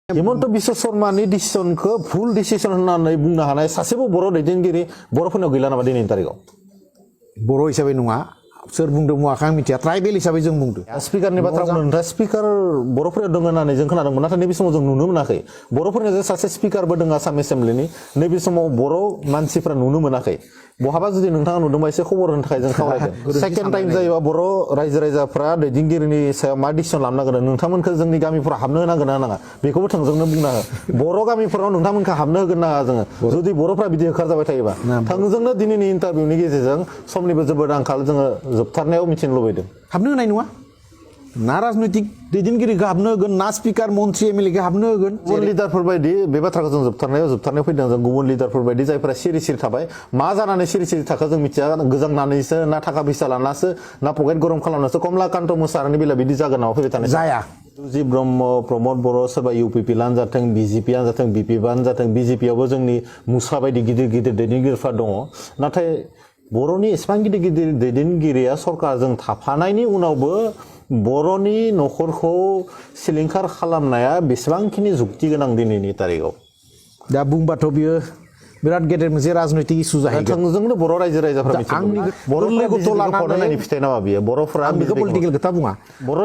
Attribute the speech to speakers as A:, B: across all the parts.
A: हिमन्त बिश्व शर्मानि डिसिसनखौ भुल डिसिसन होननानै बुंनो हानाय सासेबो बर' दैदेनगिरि बर'फोरनाव गैला नामा दिनैनि तारिखाव?
B: बर' हिसाबै नङा, सोर बुंदों बुङाखै आं मिथिया, ट्राइबेल हिसाबै जों बुंदों।
A: स्पिकारनि बाथ्रा बुंदों नोंथाङा, स्पिकार बर'फोरा दङ होननानै जों खोनादोंमोन, नाथाय नैबे समाव जों नुनो मोनाखै। बर'फोरनिया जे सासे स्पिकारबो दङ आसाम एसेम्ब्लिनि, नैबे समाव बर' मानसिफ्रा नुनो मोनाखै। बहाबा जुदि नोंथाङा नुदोंबा एसे खबर होनो थाखाय जों खावलायदों। सेकेन्ड टाइम जायोबा बर' रायजो राजाफ्रा दैदेनगिरिनि सायाव मा डिसिसन लानांगोन, नोंथांमोनखौ जोंनि गामिफोराव हाबनो होनांगोन ना नाङा बेखौबो थोंजोंनो बुंना हो। बर' गामिफोराव नोंथांमोनखौ हाबनो होगोन ना जोङो जुदि बर'फ्रा बिदि होखार जाबाय थायोबा? थोंजोंनो दिनैनि इन्टारभिउनि गेजेरजों समनिबो जोबोद आंखाल, जोङो जोबथारनायाव मिथिनो लुबैदों।
B: हाबनो होनाय नङा, ना राजनैतिक दैदेनगिरिखौ हाबनो होगोन, ना स्पिकार मन्त्रि एमएलएखौ हाबनो होगोन।
A: गुबुन लिडारफोर बायदि बे बाथ्राखौ जों जोबथारनायाव फैदों, जों गुबुन लिडारफोर बायदि जायफोरा सिरि सिरि थाबाय, मा जानानै सिरि सिरि थाखो जों मिथिया, गोजांनानैसो ना थाखा फैसा लानासो ना पकेट गरम खालामनासो कमलाकान्त मोसाहारिनि बेला बिदि जागोन नामा फैबाय थानाय?
B: जाया।
A: सुजित ब्रह्म, प्रमद बर', सोरबा इउपिपिआनो जाथों, बिजेपिआनो जाथों, बिपिआनो जाथों, बिजेपिआवबो जोंनि मुसा बायदि गिदिर गिदिर दैदेनगिरिफ्रा दङ। नाथाय बर'नि एसेबां गिदिर गिदिर दैदेनगिरिया सरकारजों थाफानायनि उनावबो बर'नि न'खरखौ सिलिंखार खालामनाया बेसेबांखिनि जुक्ति गोनां दिनैनि तारिखाव?
B: दा बुंबाथ' बियो बिराद गेदेर मोनसे राजनैतिक इस्यु जाहैगोन।
A: थोंजोंनो बर' रायजो राजाफ्रा
B: गोरलै गथ' लानानै
A: फिथाइ नामा बियो? बर'फोरा
B: बेखौ पलिटिकेल खोथा बुङा,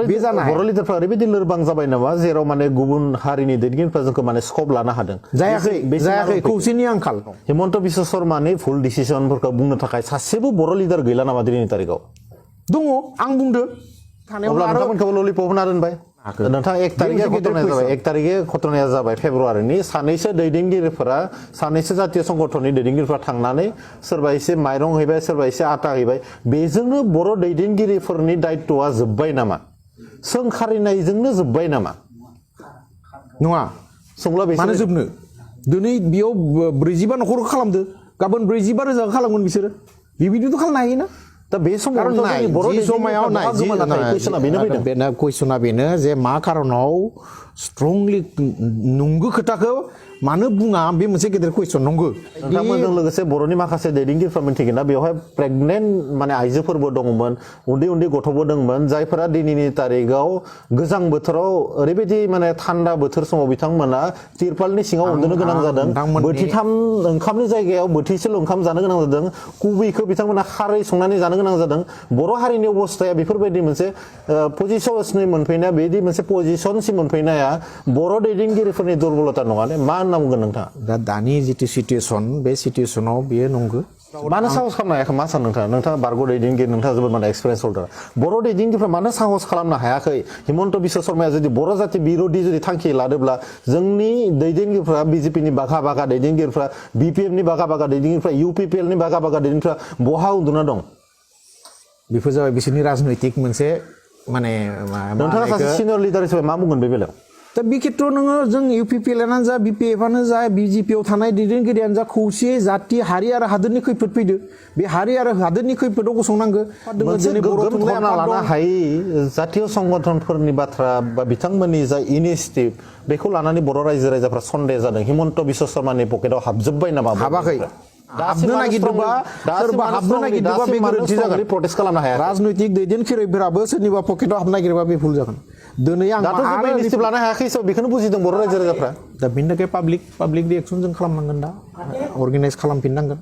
B: बे जानो हाया।
A: बर' लिडारफ्रा ओरैबायदि लोरबां जाबाय नामा जेराव माने गुबुन हारिनि दैदेनगिरिफ्रा जोंखौ माने स्कप लानो हादों?
B: जायाखै, खौसेनि आंखाल।
A: हिमन्त बिश्व शर्मानि भुल डिसिसनफोरखौ बुंनो थाखाय सासेबो बर' लिडार गैला नामा दिनैनि तारिखाव?
B: दङ, आं बुंदों।
A: अब्ला नोंथांमोनखौबो ललिपप होना दोनबाय। नोंथाङा 1 तारिखे घटनाया जाबाय, 1 तारिखे घटनाया जाबाय फेब्रुवारिनि। सानैसो दैदेनगिरिफोरा, सानैसो जातीय संगठननि दैदेनगिरिफोरा थांनानै सोरबा एसे माइरं हैबाय, सोरबा एसे आटा हैबाय, बेजोंनो बर' दैदेनगिरिफोरनि दायित्वआ जोब्बाय नामा? सोंखारिनायजोंनो जोब्बाय नामा?
B: नङा,
A: सोंला बेसे
B: मानो जोबनो? दिनै बेयाव 40 न'खरखौ खालामदो, गाबोन 40 रोजा खालामगोन बिसोरो, बेबायदिथ' खालामनो हायोना?
A: दा बे समाव
B: कुइसना बेनो जे मा खारनाव स्ट्रंलि नंगौ खोथाखौ मानो बुङा, बे मोनसे गेदेर कुइसन। नंगौ,
A: नोंथांमोनजों लोगोसे बर'नि माखासे दैदेनगिरिफ्रा मिथिगोन ना बेवहाय प्रेगनेन्ट माने आइजोफोरबो दङमोन, उन्दै उन्दै गथ'बो दंमोन, जायफोरा दिनैनि तारिखाव गोजां बोथोराव ओरैबायदि माने थान्दा बोथोर समाव बिथांमोना तिरपालनि सिङाव उन्दुनो गोनां जादों, बोथिथाम ओंखामनि जायगायाव बोथिसेल' ओंखाम जानो गोनां जादों, कुबैखौ बिथांमोना खारै संनानै जानो गोनां जादों। बर' हारिनि अबस्थाया बेफोरबायदि मोनसे पजिशनसिम मोनफैनाया, बेदि मोनसे पजिशनसिम मोनफैनाया बर' दैदेनगिरिफोरनि दुरबलता नङा ने? मा होनना बुंगोन नोंथाङा?
B: दा दानि जितु सिटुएसन, बे सिटुएसनाव बेयो नंगौ।
A: मानो साहस खालामनो हायाखै? मा सानो नोंथाङा बारग' दैदेनगिरि, नोंथाङा जोबोद माने एक्सपिरियेन्स हल्डार, बर' दैदेनगिरिफ्रा मानो साहस खालामनो हायाखै? हिमन्त बिश्व शर्माया जुदि बर' जाति बिर'धि जुदि थांखि लादोंब्ला जोंनि दैदेनगिरिफ्रा, बिजेपिनि बागा बागा दैदेनगिरिफ्रा, बिपिएफनि बागा बागा दैदेनगिरिफ्रा, इउपिपिएलनि बागा बागा दैदेनगिरिफ्रा बहा उन्दुना दं?
B: बेफोर जाबाय बिसोरनि राजनैतिक मोनसे माने।
A: नोंथाङा सासे सिनियर लिडार हिसाबै मा बुंगोन बे बेलायाव?
B: दा बे खेथ्रआव नोङो जों इउपिपिएलआनो जा, बिपिएफआनो जा, बिजेपिआव थानाय दैदेनगिरियानो जा, खौसे जाति, हारि आरो हादोरनि खैफोद फैदो, बे हारि आरो हादोरनि खैफोदाव गसंनांगौ।
A: लानो हायै जातीय संगठनफोरनि बाथ्रा बा बिथांमोननि जा इनिशिएटिभ, बेखौ लानानै बर' रायजो राजाफ्रा सन्देह जादों। हिमन्त बिश्व शर्मानि पकेटाव हाबजोब्बाय नामा?
B: हाबाखै। हाबनो नागिरदोंबा, सोरबा हाबनो नागिरदोंबा बे गोरोन्थि जागोन।
A: प्रटेस्ट खालामनो हाया।
B: राजनैतिक दैदेनगिरिफोराबो सोरनिबा पकेटाव हाबनो नागिरबा बे भुल जागोन। दिनै आं
A: इनिशिएटिभ लानो हायाखै, बेखौनो बुजिदों बर' रायजो राजाफ्रा।
B: दा बेनि थाखाय पाब्लिक रिएक्सन जों खालामनांगोन, दा अर्गानाइज खालामफिननांगोन।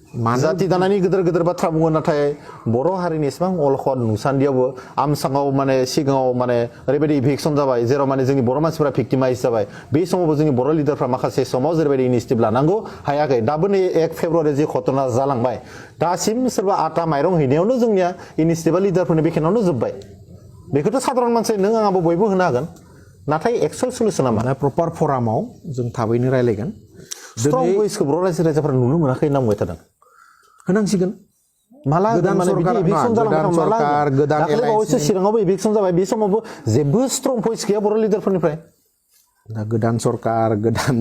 A: जाति दानायनि गिदिर गिदिर बाथ्रा बुङो, नाथाय बर' हारिनि एसेबां अलखद नुसान्दियावबो आमसाङाव माने सिगाङाव माने ओरैबायदि इभिक्सन जाबाय जेराव माने जोंनि बर' मानसिफोरा भिक्टिमाइज जाबाय। बे समावबो जोंनि बर' लिडारफ्रा माखासे समाव जेरैबायदि इनिशिएटिभ लानांगौ हायाखै। दाबो नै 1 फेब्रुवारि जि घटना जालांबाय, दासिम सोरबा आटा माइरं हैनायावनो जोंनिया इनिशिएटिभा लिडारफोरनि बेखेनावनो जोब्बाय। बेखौथ' साधारन मानसि नों आंबो बयबो होनो हागोन, नाथाय एक्सुवेल सलुसना मा?
B: प्रपार फरामाव जों थाबैनो रायलायगोन।
A: स्ट्रं भइसखौ बर' रायजो राजाफ्रा नुनो मोनाखै होनना बुंबाय थादों।
B: होनांसिगोन।
A: माला गोदान सरकार, गोदान बावैसो चिराङावबो इभिक्सन जाबाय, बे समावबो जेबो स्ट्रं भइस गैया बर' लिडारफोरनिफ्राय।
B: दा गोदान सरकार, गोदान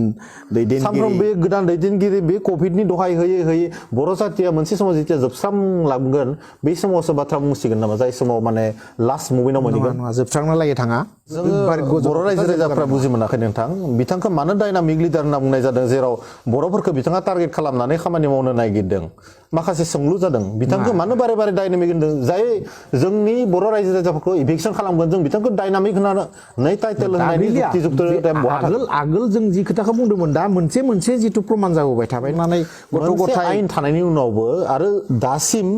B: दैदेनगिरि,
A: सामफ्रोम बे गोदान दैदेनगिरि, बे कभिडनि दहाय होयै होयै बर' जातिया मोनसे समाव जेथिया जोबस्रांलांगोन, बे समावसो बाथ्रा बुंसिगोन नामा? जाय समाव माने लास्ट मुभमेन्टआव मोनहैगोन।
B: जोबस्रांना लागै थाङा।
A: बर' रायजो राजाफ्रा बुजि मोनाखै नोंथां। बिथांखौ मानो डायनामिक लिडार होनना बुंनाय जादों, जेराव बर'फोरखौ बिथाङा टारगेट खालामनानै खामानि मावनो नागिरदों। माखासे सोंलु जादों बिथांखौ मानो बारे बारे डायनामिक होनदों जाय जोंनि बर' रायजो राजाफोरखौ इभिक्सन खालामगोन जों बिथांखौ डायनामिक होननानै टाइटेल होनायनि जुक्ति बहा थागोन
B: आगोल जों जि खोथाखौ बुंदोंमोन दा मोनसे जिथु प्रमाण जाबोबाय थाबाय नानै गथ'
A: मोनसे
B: गथाय
A: आयेन थानायनि उनावबो आरो दासिम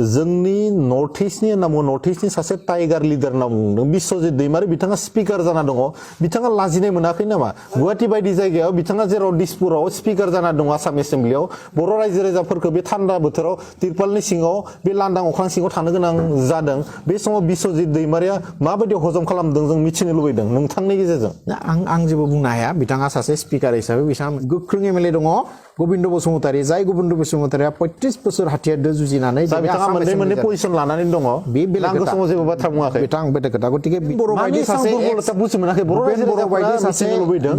A: जोंनि नर्थ इस्टनि होनना बुङो नर्थ इस्टनि सासे टाइगार लिडार होनना बुंदों बिश्वजित दैमारि बिथाङा स्पिकार जाना दङ बिथाङा लाजिनाय मोनाखै नामा गुवाहाटि बायदि जायगायाव बिथाङा जेराव दिसपुराव स्पिकार जाना दङ आसाम एसेम्ब्लियाव बर' रायजो राजाफोरखौ बे थान्दा बोथोराव तिरपालनि सिङाव बे लांदां अख्रां सिङाव थानो गोनां जादों बे समाव बिश्वजित दैमारिया माबायदि हजम खालामदों जों मिथिनो लुबैदों नोंथांनि गेजेरजों
B: आं जेबो बुंनो हाया बिथाङा सासे स्पिकार हिसाबै बिथाङा गोख्रों एमएलए दङ गोबिन्द बसुमतारी जाय गोबिन्द बसुमतारीया 35 बोसोर हाथियारदो जुजिनानै
A: बिथाङा मोननै पजिसन लानानै दङ
B: बे
A: नांगौ समाव जेबो बाथ्रा बुङाखै
B: बिथां बेटा खोथा गतिके बर' बायदि सासे
A: बुजि मोनाखै बर' रायजो राजाफोरा मिथिनो लुबैदों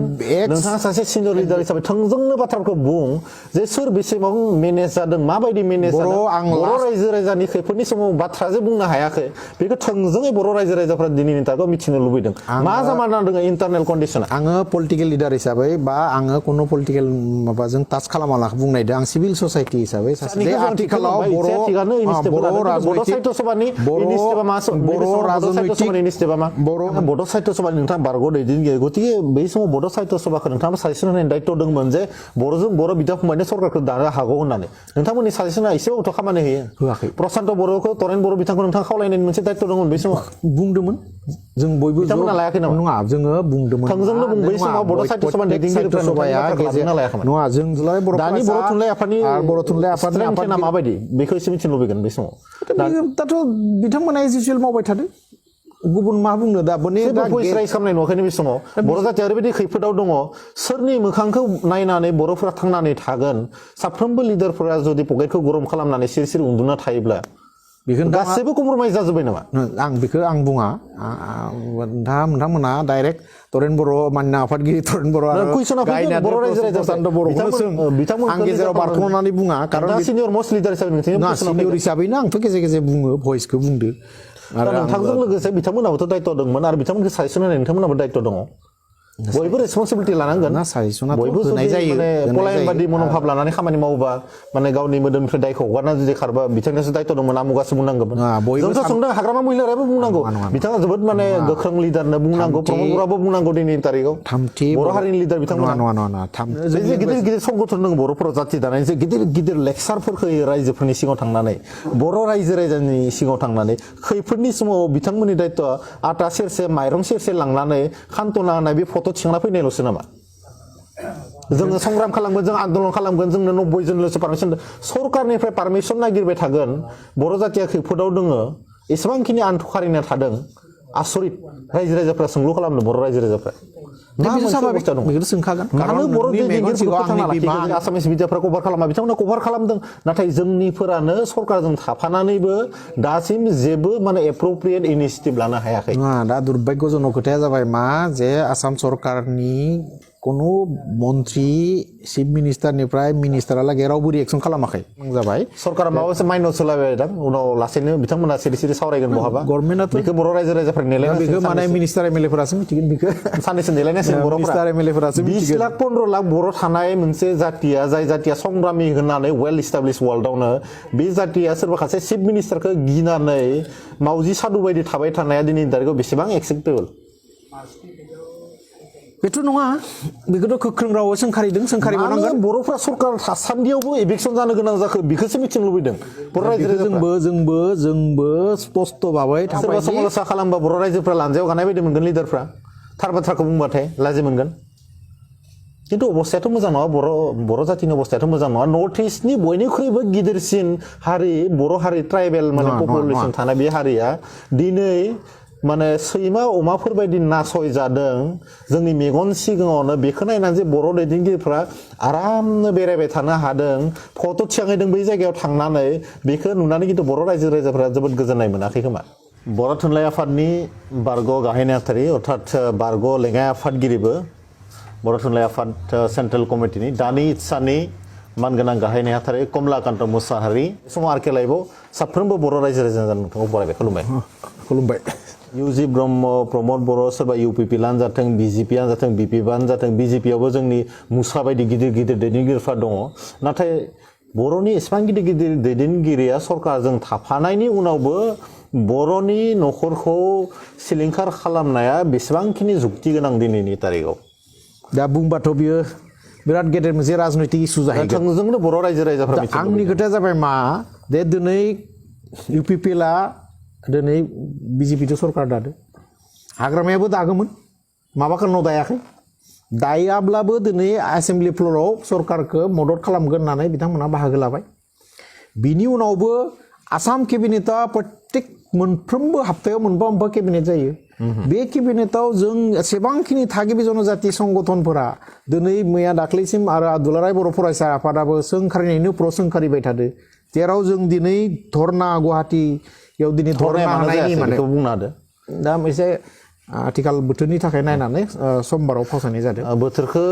A: नोंथाङा सासे सिनियर लिडार हिसाबै थोंजोंनो बाथ्राखौ बुं जे सोर बेसेबां मेनेज जादों माबायदि मेनेज जादों बर' रायजो राजानि खैफोदनि समाव बाथ्रा जे बुंनो हायाखै बेखौ थोंजोङै बर' रायजो राजाफोरा दिनैनि थाखाय मिथिनो लुबैदों मा जामाना दङ इन्टारनेल कन्डिसना
B: आङो पलिटिकेल लिडार हिसाबै बा आङो कोनो पलिटिकेल माबाजों टाच खालामाला बुंनायदों आं सिभिल ससाइटि हिसाबै सासे आथिखालाव
A: बड' साहित्य सभानि नोंथाङा बारग' दैदेनगिरि गतिके बै समाव बड' साहित्य सभाखौ नोंथाङा साजेसन होनायनि दायित्व दंमोन जे बर'जों बर' बिदा फंबायनि सरकारखौ दानो हागौ होननानै नोंथांमोननि साजेसना एसेबाबोथ' खामानि
B: होआखै
A: प्रसान्त बर'खौ तरेन बर' बिथांखौ नोंथाङा खावलायनायनि मोनसे दायित्व दंमोन बै समाव
B: बुंदोंमोन जों बयबो
A: बिथांमोना लायाखै नामा
B: नङा जोङो बुंदोंमोन
A: थोंजोंनो बुं बै समाव बड' साहित्य सभानि दैदेनगिरिफ्रा नोंथांमोना लायाखैमोन
B: नङा जों बर'
A: दानि बर' थुनलाइ आफादनि
B: बर' थुनलाइ आफादनि
A: माबायदि बेखौ एसे मिथिनो लुबैगोन बे समाव
B: दाथ' बिथांमोना एज इउजुअल मावबाय थादों गुबुन मा बुंनो दा
A: खालामनाय नुवाखैनो बे समाव बर' जाथिया ओरैबायदि खैफोदाव दङ सोरनि मोखांखौ नायनानै बर'फोरा थांनानै थागोन साफ्रोमबो लिडारफोरा जुदि पकेटखौ गरम खालामनानै सिरि सिरि उन्दुना थायोब्ला बेखौ गासैबो कमप्रमाइज जाजोब्बाय नामा
B: आं बेखौ आं बुङा नोंथांमोना डाइरेक्ट तरेन बर' मानना आफादगिरि तरेन बर'
A: बर' रायजो राजा
B: बिथांमोन आं गेजेराव बारख्ल'नानै बुङा
A: कारन सिनियर मोस्ट लिडार हिसाबै
B: सिनियर हिसाबैनो आंथ' गेजेर गेजेर बुङो भइसखौ बुंदो
A: आरो नोंथांजों लोगोसे बिथांमोनाबोथ' दायित्व दंमोन आरो बिथांमोनखौ साजेसन होनाय नोंथांमोनाबो दायित्व दङ बयबो रेसपन्सिबिलिटि लानांगोन बयबो होनाय जायो पलायन बादि मनोभाब लानानै खामानि मावोबा माने गावनि मोदोमनिफ्राय दायखौ हगारना जुदि खारबा बिथांनियासो दायित्व दंमोन आमुगासो बुंनांगौमोन जोंथ' सोंदों हाग्रामा महिलाराबो बुंनांगौ बिथाङा जोबोद माने गोख्रों लिडारनो बुंनांगौ प्रमद बर'आबो बुंनांगौ दिनैनि तारिखाव बर' हारिनि लिडार बिथांमोना गिदिर गिदिर संगठन दङ बर'फोराव जाथि दानायनि गिदिर गिदिर लेक्सारफोरखौ रायजोफोरनि सिङाव थांनानै बर' रायजो राजानि सिङाव थांनानै खैफोदनि समाव बिथांमोननि दायित्वआ आटा सेरसे माइरं सेरसे लांनानै खान्थ'ना होनाय बे फट' थिखांना फैनायल'सो नामा जोङो संग्राम खालामगोन जों आन्दलन खालामगोन जोंनो 90 जनल'सो पारमिसन सरकारनिफ्राय पारमिसन नागिरबाय थागोन बर' जातिया खैफोदाव दोङो एसेबांखिनि आन्थु खारिना थादों आसरित रायजो राजाफ्रा सोंलु खालामदों बर' रायजो राजाफ्रा आसामिस मिडियाफ्रा कभार खालामा बिथांमोना कभार खालामदों नाथाय जोंनिफोरानो सरकारजों थाफानानैबो दासिम जेबो माने एप्रप्रियेट इनिशिएटिभ लानो हायाखै
B: दा दुर्भाग्यजनक खोथाया जाबाय मा जे आसाम सरकारनि কোনো মন্ত্রী চিফ মিনিস্টাरनिफ्राय मिनिस्टारालागै रावबो रिएक्सन खालामाखै जाबाय
A: सरकारा माबासे माइनस होलाबाय दां उनाव लासैनो बिथांमोना सिरि सिरि सावरायगोन बहाबा
B: गभर्नमेन्टआथ'
A: बेखौ बर' रायजो राजाफोरा नेलायनांसिगोन
B: बेखौ माने मिनिस्टार एमएलएफोरासो मिथिगोन बेखौ
A: सानैसो नेलायनांसिगोन बर'फोरा
B: मिनिस्टार एमएलएफोरासो
A: 20 लाख 15 लाख बर' थानाय मोनसे जातिया जाय जातिया संग्रामि होननानै वेल इस्टाब्लिश वर्ल्डआवनो बे जातिया सोरबा सासे चिफ मिनिस्टारखौ गिनानै मावजि सादु बायदि थाबाय थानाया दिनैनि तारिखाव बेसेबां एक्सेप्टेबल
B: बेथ' नङा बेखौथ' गोख्रों रावै सोंखारिबावनांगोन
A: बर'फ्रा सरकार थासान्दियावबो इभिक्सन जानो गोनां जाखो बेखौसो मिथिनो लुबैदों बर' रायजो
B: जोंबो स्पष्ट भाबै
A: सोरबा समालोचना खालामबा बर' रायजोफ्रा लान्जायाव गानाय बायदि मोनगोन लिडारफ्रा थार बाथ्राखौ बुंबाथाय लाजि मोनगोन खिन्थु अबस्थायाथ' मोजां नङा बर' जातिनि अबस्थायाथ' मोजां नङा नर्थ इस्टनि बयनिख्रुइबो गिदिरसिन हारि बर' हारि ट्राइबेल माने पपुलेसन थानाय बे हारिया दिनै माने सैमा अमाफोर बायदि नासय जादों जोंनि मेगन सिगाङावनो बेखौ नायनानै जे बर' दैदेनगिरिफ्रा आरामनो बेरायबाय थानो हादों फट' थिखांहैदों बै जायगायाव थांनानै बेखौ नुनानै खिन्थु बर' रायजो राजाफ्रा जोबोद गोजोननाय मोनाखै खोमा बर' थुनलाइ आफादनि बारग' गाहाय नेहाथारि अर्थात बारग' लेङाइ आफादगिरिबो बर' थुनलाइ आफाद सेन्ट्रेल कमिटिनि दानि इत्सानि मानगोनां गाहाय नेहाथारि कमलाकान्त मुसाहारि समाव आरके लाइभआव साफ्रोमबो बर' रायजो राजा नोंथांखौ बरायबाय खुलुमबाय इउजि ब्रह्म प्रमद बर' सोरबा इउपिपिआनो जाथों बिजेपिआनो जाथों बिपिआनो जाथों बिजेपिआवबो जोंनि मुसा बायदि गिदिर गिदिर दैदेनगिरिफ्रा दङ नाथाय बर'नि एसेबां गिदिर गिदिर दैदेनगिरिया सरकारजों थाफानायनि उनावबो बर'नि न'खरखौ सिलिंखार खालामनाया बेसेबांखिनि जुक्ति गोनां दिनैनि तारिखाव
B: दा बुंबाथ' बियो बिराद गेदेर मोनसे राजनैतिक इसु जाहैगोन
A: थोंजोंनो बर' रायजो राजाफ्रा मिथिनो
B: आंनि खोथाया जाबाय मा दे दिनै इउपिपिएलआ दिनै बिजेपिजों सरकार दादो हाग्रामायाबो दागोमोन माबा खारनाव दायाखै दायाब्लाबो दिनै एसेम्बलि फ्ल'राव सरकारखौ मदद खालामगोन होननानै बिथांमोना बाहागो लाबाय बिनि उनावबो आसाम केबिनेटआ प्रत्येक मोनफ्रोमबो हाप्तायाव मोनफा केबिनेट जायो बे केबिनेटआव जों एसेबांखिनि थागिबि जनजाति संगठनफोरा दिनै मैया दाख्लैसिम आरो दुलाराय बर' फरायसा आफादाबो सोंखारिनायनि उनाव सोंखारिबाय थादो जेराव जों दिनै धरना गुवाहाटीयाव दिनै धरना होनायनि माने
A: बुंनो हादो
B: दा एसे आथिखाल बोथोरनि थाखाय नायनानै समबाराव फावसायनाय जादों
A: बोथोरखौ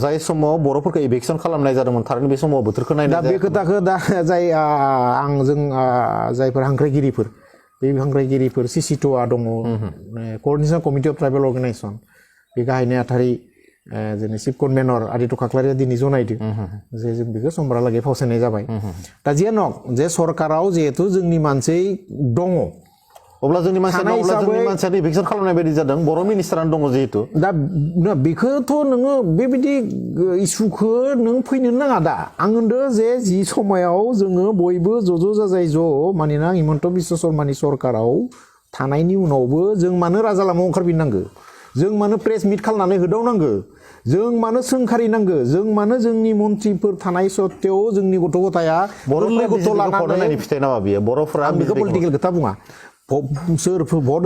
A: जाय समाव बर'फोरखौ इभिक्सन खालामनाय जादोंमन थारैनो बे समाव बोथोरखौ नायनाय
B: दा बे खोथाखौ दा जाय आंजों जायफोर हांख्रायगिरिफोर बे हांख्रायगिरिफोर सिसिट'आ दङ क'अर्डिनेशन कमिटि अफ ट्राइबेल अर्गानाइजेसन बे गाहाय नेहाथारि जोंनि चिफ कनभेनर आदित्य खाख्लारिया दिनै जनायदों जे जों बेखौ समबारालागै फावसायनाय जाबाय दा जियानो हक जे सरकाराव जिहेथु जोंनि मानसि दङ
A: अब्ला जोंनि मानसियानो इभिक्सन खालामनाय बायदि जादों बर' मिनिस्टारानो दङ जिहेतु
B: दा बेखौथ' नोङो बेबायदि इसुखौ नों फैनो नाङा दा आं होनदों जे जि समायाव जोङो बयबो ज' जाजाय मानोना हिमन्त बिश्व शर्मानि सरकाराव थानायनि उनावबो जों मानो राजा लामायाव ओंखारफिननांगो जों मानो प्रेस मिट खालामनानै होदावनांगो जों मानो सोंखारिनांगो जों मानो जोंनि मन्थ्रिफोर थानाय सत्तेव जोंनि गथ' गथाया
A: बर'फोरा गथ' लानानै फिथाइ नामा बियो बर'फोरा
B: बेखौ पलिटिकेल खोथा बुङा सोर भट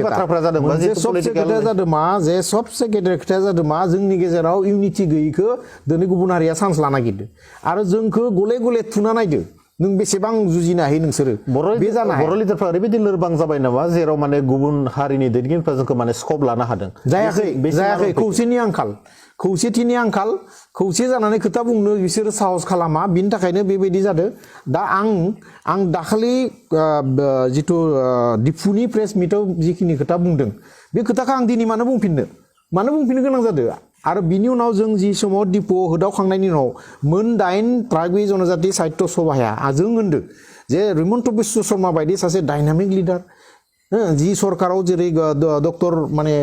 A: बाथ्राफोरा जादों
B: सबसे खोथाया जादों मा जे सबसे गेदेर खोथाया जादों मा जोंनि गेजेराव इउनिटि गैयैखौ दिनै गुबुन हारिया चान्स लानो नागिरदों आरो जोंखौ गले गले थुना नायदो नों बेसेबां जुजिनो हायो नोंसोरो बे जानो हाया
A: बर' लिडारफ्रा ओरैबायदि लोरबां जाबाय नामा जेराव माने गुबुन हारिनि दैदेनगिरिफ्रा जोंखौ माने स्कप लानो हादों
B: जायाखै खौसेथिनि आंखाल खौसे जानानै खोथा बुंनो बिसोरो साहस खालामा बिनि थाखायनो बेबायदि जादों दा आं दाखालि जिथु दिफुनि प्रेस मिटआव जिखिनि खोथा बुंदों बे खोथाखौ आं दिनै मानो बुंफिननो गोनां जादों आरो बिनि उनाव जों जि समाव दिपुआव होदावखांनायनि उनाव मोन 8 ट्राइबेल जनजाति साहित्य सभाया जों होनदों जे हिमन्त बिश्व शर्मा बायदि सासे डायनामिक लिडार जि सरकाराव जेरै डक्टर माने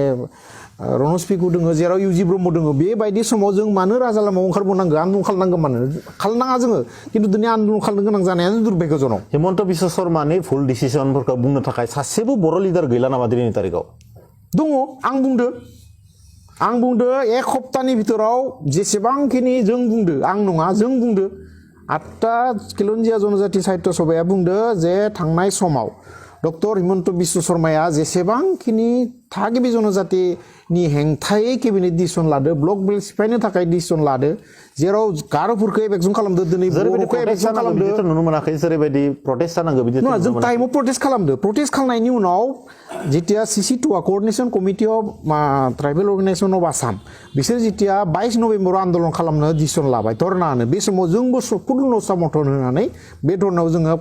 B: रनज पेगु दङ जेराव इउजि ब्रह्म दङ बेबायदि समाव जों मानो राजा लामायाव ओंखारबोनांगौ आन्दलन खालामनांगौ मानो खालामनाङा जोङो खिन्थु दिनै आन्दलन खालामनो गोनां जानायानो दुर्भाग्यजनक
A: हिमन्त बिश्व शर्मानि भुल डिसिसनफोरखौ बुंनो थाखाय सासेबो बर' लिडार गैला नामा दिनैनि तारिखाव
B: दङ आं बुंदो एक हप्तानि भितराव जेसेबांखिनि जों बुंदो आं नङा जों बुंदो 8टा किलन्जिया जनजाति साहित्य सभाया बुंदो जे थांनाय समाव डक्टर हिमन्त बिश्व शर्माया जेसेबांखिनि थागिबि जनजातिनि हेंथायै केबिनेट डिसिसन लादो ब्लक बिल सिफायनो थाखाय डिसिसन लादो जेराव गार'फोरखौ एभेक्सन खालामदो दिनै बर'खौ एभेक्सन खालामदो
A: नुनो मोनाखै जेरैबायदि प्रटेस्ट जानांगौ बिदि
B: नङा जों टाइमाव प्रटेस्ट खालामनायनि उनाव जितिया सिसिटुआ coordination committee of tribal organization of Assam बिसोर जितिया 22 नभेम्बराव आन्दलन खालामनो डिसिसन लाबाय धरना होनो बे समाव जोंबो पूर्ण समर्थन होनानै बे धरनायाव जोङो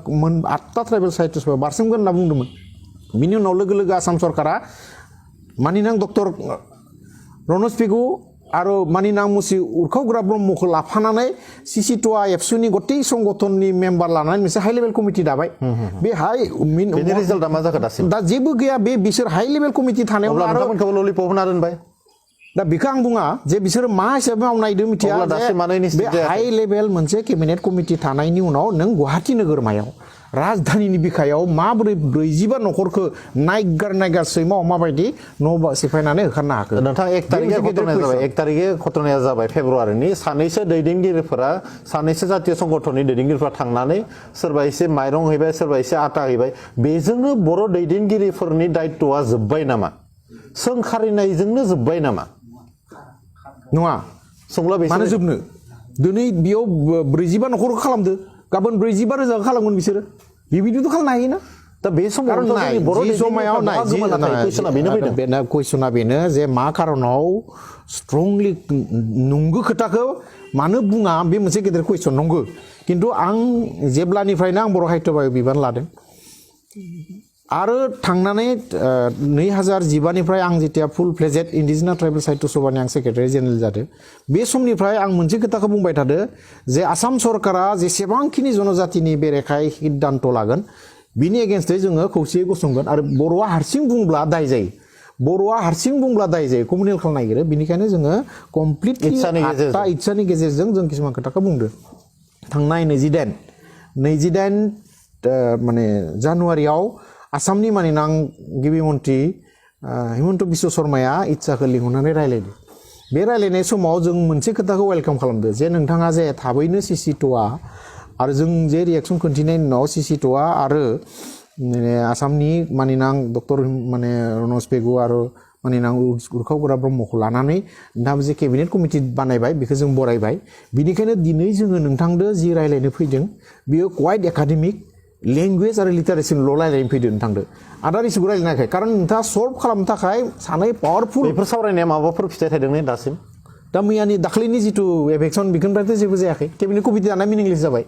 B: 8टा ट्राइबेल साहित्य सभा बारसोमगोन होनना बुंदोंमोन बिनि उनाव लोगो आसाम सरकारा मानिनां डक्टर रनज पेगु आरो मानिनां मुसि उरखावग्रा ब्रह्मखौ लाफानानै सिसिटुआ एबसुनि गतै संगठननि मेम्बार लानानै मोनसे हाइ लेभेल कमिटि दाबाय बे
A: बेनि रिजाल्टआ मा जाखो दासिम
B: दा जेबो गैया बे बिसोर हाइ लेभेल कमिटि थानायाव
A: आरो ललिपप होना दोनबाय
B: दा बेखौ आं बुङा जे बिसोरो मा हिसाबै मावनायदों मिथिया बे हाइ लेभेल मोनसे केबिनेट कमिटि थानायनि उनाव नों गुवाहाटी नोगोरमायाव राजधानीनि बिखायाव माबोरै 45 न'खरखौ नायगार सैमाव माबायदि न' सिफायनानै होखारनो हाखो
A: नोंथां 1 तारिखे घटनाया जाबाय फेब्रुवारिनि सानैसो जातीय संगठननि दैदेनगिरिफोरा थांनानै सोरबा एसे माइरं हैबाय सोरबा एसे आटा हैबाय बेजोंनो बर' दैदेनगिरिफोरनि दायित्वआ जोब्बाय नामा सोंखारिनायजोंनो जोब्बाय नामा
B: नङा मानो जोबनो दिनै बेयाव 45 न'खरखौ खालामदो गाबोन 45,000 खालामगोन बिसोरो बेबायदिथ' खालामनो हायोना
A: दा बे समाव
B: कुइसना बेनो जे मा खारनाव स्ट्रंलि नंगौ खोथाखौ मानो बुङा बे मोनसे गेदेर कुइसन नंगौ खिन्थु आं जेब्लानिफ्रायनो आं बर' साहित्य बिबान लादों आरो थांनानै 2015निफ्राय आं जेतिया फुल फ्लेजेड इन्डिजिनास ट्राइबेल साहित्य सभानि आं सेक्रेटारि जेनेरेल जादों बे समनिफ्राय आं मोनसे खोथाखौ बुंबाय थादों जे आसाम सरकारा जेसेबांखिनि जनजातिनि बेरेखाय सिद्धान्त लागोन बिनि एगेन्स्टै जोङो खौसेयै गसंगोन आरो बर'आ हारसिं बुंब्ला दाय जायो बर'आ हारसिं बुंब्ला दाय जायो कमिउनेल खालामनो नागिरो बिनिखायनो जोङो कमप्लिटलि इच्छानि गेजेरजों जों किसुमान खोथाखौ बुंदों थांनाय 28 माने जानुवारियाव आसामनि मानिनां गिबि मन्थ्रि हिमन्त बिश्व शर्माया इच्छाखौ लिंहरनानै रायलायदों बे रायलायनाय समाव जों मोनसे खोथाखौ वेलकाम खालामदों जे नोंथाङा जे थाबैनो सिसिट'आ आरो जों जे रिएक्सन खोन्थिनायनि उनाव सिसिट'आ आरो आसामनि मानिनां डक्टर माने रनज पेगु आरो मानिनां उरखाव गोरा ब्रह्मखौ लानानै नोंथाङा जे केबिनेट कमिटि बानायबाय बेखौ जों बरायबाय बिनिखायनो दिनै जोङो नोंथांदो जि रायलायनो फैदों बियो क्वाइट एकाडेमिक लेंगुवेज आरो लिटारेसिल' रायलायनो फैदों नोंथांदो आदार इसिखौ रायलायनायाखै खारन नोंथाङा सल्भ खालामनो थाखाय सानै पावारफुल
A: बेफोर सावरायनाया माबाफोर फिथाइ थाइदों ने दासिम
B: दा मैयानि दाख्लैनि जिथु एभेक्सन बेखौनिफ्रायथ' जेबो जायाखै केबिनेट कमिटि दाना मिनिंलेस जाबाय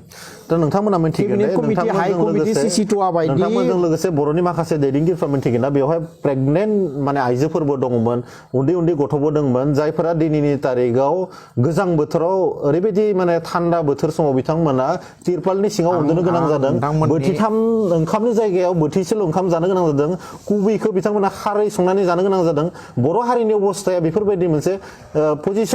A: दा नोंथांमोना मिन्थिगोन
B: केबिनेट कमिटि हाइ कमिटि सिसिट'आ बायदि
A: नोंथांमोनजों लोगोसे बर'नि माखासे दैदेनगिरिफ्रा मिन्थिगोन ना बेवहाय प्रेगनेन्ट माने आइजोफोरबो दङमोन उन्दै उन्दै गथ'बो दंमोन जायफोरा दिनैनि तारिखाव गोजां बोथोराव ओरैबायदि माने थान्दा बोथोर समाव बिथांमोना तिरपालनि सिङाव उन्दुनो गोनां जादों बोथिथाम ओंखामनि जायगायाव बोथिसेल' ओंखाम जानो गोनां जादों कुबिखौ बिथांमोना खारै संनानै जानो गोनां जादों बर' हारिनि अबस्थाया बेफोरबायदि मोनसे पजिशनसिम